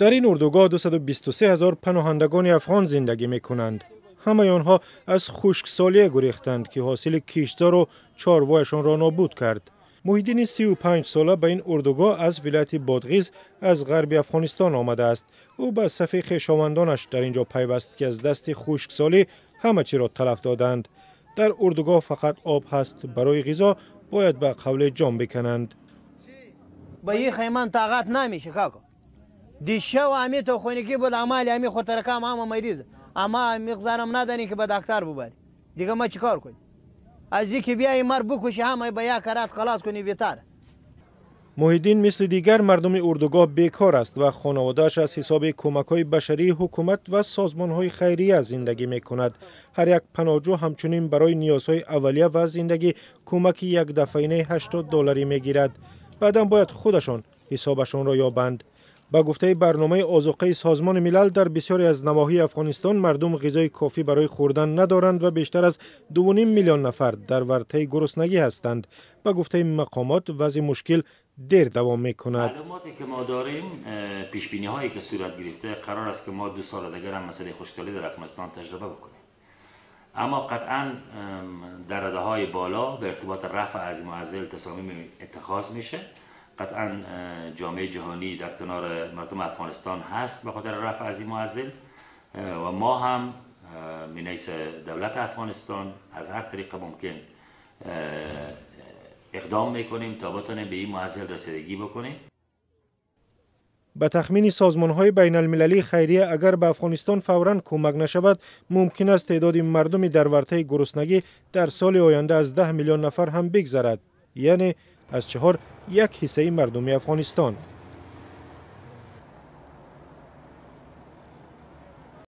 Дар ин урдугоҳ 223 ҳазор паноҳандагони афғон зиндагӣ мекунанд. Ҳамаи онҳо аз хушксолие гурехтанд, ки ҳосили киштзору чорвояшонро нобуд кард. Муҳиддини 35сола ба ин урдугоҳ аз вилояти Бодғиз аз ғарби Афғонистон омадааст. Ӯ ба сафи хешовандонаш дар ин ҷо пайваст, ки аз дасти хушксолӣ ҳама чиро талаф доданд. Дар урдугоҳ фақат об ҳаст. Барои ғизо бояд ба қавле ҷон бикананд. Ба ихи ман тоқат намеша, како. Дишав ами то хонагӣ буд, амали ами хутаркам ҳама мариз, ама миқзарам надани, ки ба дактар бубари. Дига ма чикор кунем? Аз ки биёи мар букуши, ҳама ба як карат халос кунӣ бетар. Муҳиддин мисли дигар мардуми урдугоҳ бекор аст ва хонаводааш аз ҳисоби кӯмакҳои башарии ҳукумат ва созмонҳои хайрия зиндагӣ мекунад. Ҳар як паноҳҷӯ ҳамчунин барои ниёзҳои аввалия ва зиндагӣ кӯмаки якдафъаинаи 80 долларӣ мегирад. Баъдан бояд худашон ҳисобашонро ёбанд. Ба гуфтаи барномаи озуқаи Созмони Милал, дар бисёре аз навоҳии Афғонистон мардум ғизои кофӣ барои хӯрдан надоранд ва бештар аз 2,5 миллион нафар дар вартаи гуруснагӣ ҳастанд. Ба гуфтаи мақомот, вазъи мушкил дер давом мекунад. Маълумоте ки мо дорем, пешбинӣ ҳое ки сурат гирифта, қарор аст, ки мо 2 соли дигар ҳам масъалаи хушксолӣ дар Афғонистон таҷриба бикунем. Аммо қатъан дар радаҳои боло به ارتباط رفع از معضل تصامیم اتخاذ میشه. قطعا جامعه جهانی در کنار مردم افغانستان هست به خاطر رفع از این معضل و ما هم من حیث دولت افغانستان از هر طریق ممکن اقدام میکنیم تا بتونیم به این معضل رسیدگی بکنیم. Ба тахмини созмонҳои байналмилалии хайрия, агар ба Афғонистон фавран кӯмак нашавад, мумкин аст теъдоди мардуми дар вартаи гуруснагӣ дар соли оянда аз 10 миллион нафар ҳам бигзарад, яъне аз чаҳор як ҳиссаи мардуми Афғонистон.